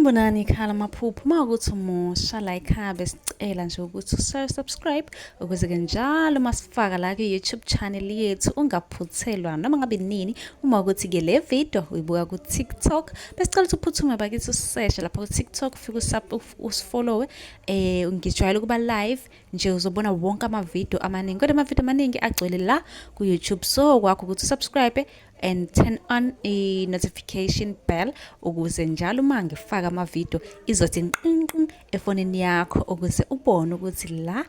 Sanibonani ikhala amaphupho uma ukuthi umusha la ekhaya besicela nje ukuthi usubscribe ukuze ke njalo uma sifaka la ku-YouTube channel yethu ungaphuthelwa noma ngabe nini. Uma ukuthi ke le video uyibuka ku-TikTok, besicela ukuthi uphuthume bakithi useshe lapha ku-TikTok, ufike usifollowe. Ngijwayele ukuba live nje, uzobona wonke amavidiyo amaningi, kodwa amavidiyo amaningi agcwele la ku-YouTube, so kwakho ukuthi usubscribe and turn on i-notification bell ukuze njalo uma ngifaka amavidiyo izothi nqinqin efonini yakho, ukuze ubone ukuthi la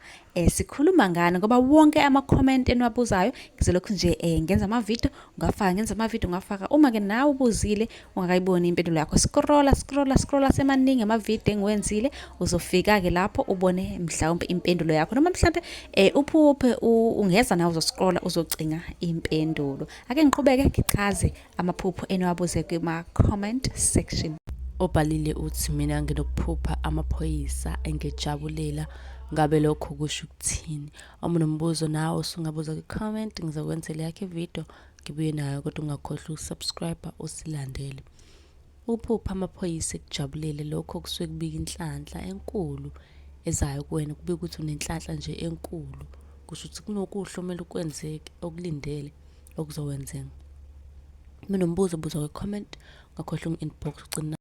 sikhuluma ngani, ngoba wonke ama-comment eniwabuzayo ngizolokhu nje ngenza amavidiyo ungafaka, ngenza amavidiyo ungafaka. Uma-ke nawe ubuzile ungakayiboni impendulo yakho, scrolla, scrolla, scrolla, semaningi amavidiyo engiwenzile, uzofika-ke lapho ubone mhlawumbe impendulo yakho, noma mhlawumbe uphuphe ungeza nawe uzoscrolla uzocinga impendulo. Ake ngiqhubeke ngichaze amaphupho eniwabuze kuma-comment section. Obhalile uthi, mina nginokuphupha amaphoyisa engijabulela, ngabe lokho kusho ukuthini? Uma unombuzo nawe usungabuza kwi-comment, ngizokwenzela yakho ividiyo ngibuye nayo, kodwa ungakhohlwa ukusubscribe usilandele. Uphupha amaphoyisa ekujabulele, lokho kusuke kubika inhlanhla enkulu ezayo kuwena, kubika ukuthi unenhlanhla nje enkulu, kusho ukuthi kunokuhle okumele ukwenzeke okulindele okuzokwenzeka. Uma unombuzo buza kwi-comment, ungakhohlwa ungi-inbox ugcina.